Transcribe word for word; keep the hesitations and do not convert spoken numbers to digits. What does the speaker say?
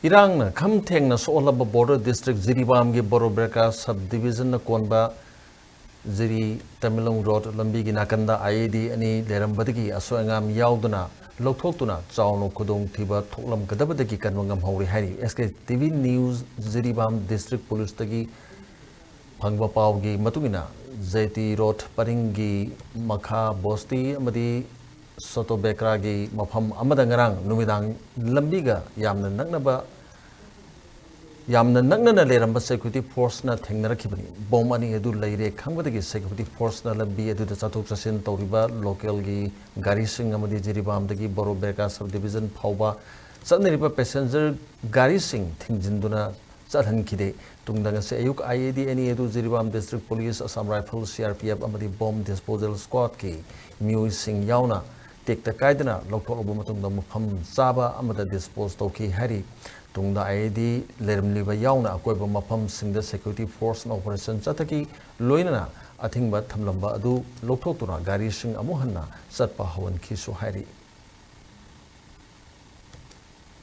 ꯏꯔꯥꯡꯅ ꯈꯝ ꯊꯦꯡꯅ ꯁꯣꯛꯍꯜꯂꯕ border district ꯖꯤꯔꯤꯕꯥꯝꯒꯤ ꯕꯣꯔꯣꯕꯦꯔꯀꯥ sub division ꯅ ꯀꯣꯟꯕ ꯖꯤꯔꯤ ꯇꯃꯦꯡꯂꯣꯡ road ꯂꯝꯕꯤꯒꯤ ꯅꯥꯀꯟꯗ I E D ꯑꯅꯤ ꯂꯩꯔꯝꯕꯗꯒꯤ ꯑꯁꯣꯏ ꯑꯉꯥꯝ ꯌꯥꯎꯗꯅ ꯂꯧꯊꯣꯛꯇꯨꯅ ꯆꯥꯎꯅ ꯈꯨꯗꯣꯡꯊꯤꯕ ꯊꯣꯛꯂꯝꯒꯗꯕꯗꯒꯤ ꯀꯟꯕ ꯉꯝꯍꯧꯔꯦ ꯍꯥꯏꯔꯤ꯫ S K T V News Jiribam district police ꯇꯒꯤ ꯐꯪꯕ ꯄꯥꯎꯒꯤ ꯃꯇꯨꯡ ꯏꯟꯅ, J T road ꯄꯔꯤꯡꯒꯤ ꯃꯈꯥ ꯕꯣꯁꯇꯤ ꯑꯃꯗꯤ ꯁꯣꯇꯣꯕꯦꯀ꯭ꯔꯥꯒꯤ ꯃꯐꯝ ꯑꯃꯗ ꯉꯔꯥꯡ ꯅꯨꯃꯤꯗꯥꯡ ꯂꯝꯕꯤꯒ ꯌꯥꯝꯅ ꯅꯛꯅꯕ, ꯌꯥꯝꯅ ꯅꯛꯅꯅ ꯂꯩꯔꯝꯕ security force ꯅ ꯊꯦꯡꯅꯔꯛꯈꯤꯕꯅꯤ꯫ Bomb ꯑꯅꯤ ꯑꯗꯨ ꯂꯩꯔꯦ ꯈꯪꯕꯗꯒꯤ security force ꯅ ꯂꯝꯕꯤ ꯑꯗꯨꯗ ꯆꯠꯊꯣꯛ ꯆꯠꯁꯤꯟ ꯇꯧꯔꯤꯕ local ꯒꯤ ꯒꯥꯔꯤꯁꯤꯡ ꯑꯃꯗꯤ ꯖꯤꯔꯤꯕꯥꯝꯗꯒꯤ ꯕꯣꯔꯣꯕꯦꯔꯀꯥ sub division ꯐꯥꯎꯕ ꯆꯠꯅꯔꯤꯕ passenger ꯒꯥꯔꯤꯁꯤꯡ ꯊꯤꯡꯖꯤꯟꯗꯨꯅ ꯆꯠꯍꯟꯈꯤꯗꯦ꯫ ꯇꯨꯡꯗ ꯉꯁꯤ ꯑꯌꯨꯛ I E D ꯑꯅꯤ ꯑꯗꯨ Jiribam district police, Assam Rifles, C R P F ꯑꯃꯗꯤ bomb disposal squad ꯀꯤ ꯃꯤꯑꯣꯏꯁꯤꯡ ꯌꯥꯎꯅ ꯇꯦꯛꯇ ꯀꯥꯏꯗꯅ ꯂꯧꯊꯣꯛꯂꯕ ꯃꯇꯨꯡꯗ ꯃꯐꯝ ꯆꯥꯕ ꯑꯃꯗ dispose ꯇꯧꯈꯤ ꯍꯥꯏꯔꯤ꯫ ꯇꯨꯡꯗ I E D ꯂꯩꯔꯝꯂꯤꯕ ꯌꯥꯎꯅ ꯑꯀꯣꯏꯕ ꯃꯐꯝꯁꯤꯡꯗ security force ꯅ operation ꯆꯠꯊꯈꯤ꯫ ꯂꯣꯏꯅꯅ ꯑꯊꯤꯡꯕ ꯊꯝꯂꯝꯕ ꯑꯗꯨ ꯂꯧꯊꯣꯛꯇꯨꯅ ꯒꯥꯔꯤꯁꯤꯡ ꯑꯃꯨꯛ ꯍꯟꯅ ꯆꯠꯄ ꯍꯧꯍꯟꯈꯤꯁꯨ ꯍꯥꯏꯔꯤ꯫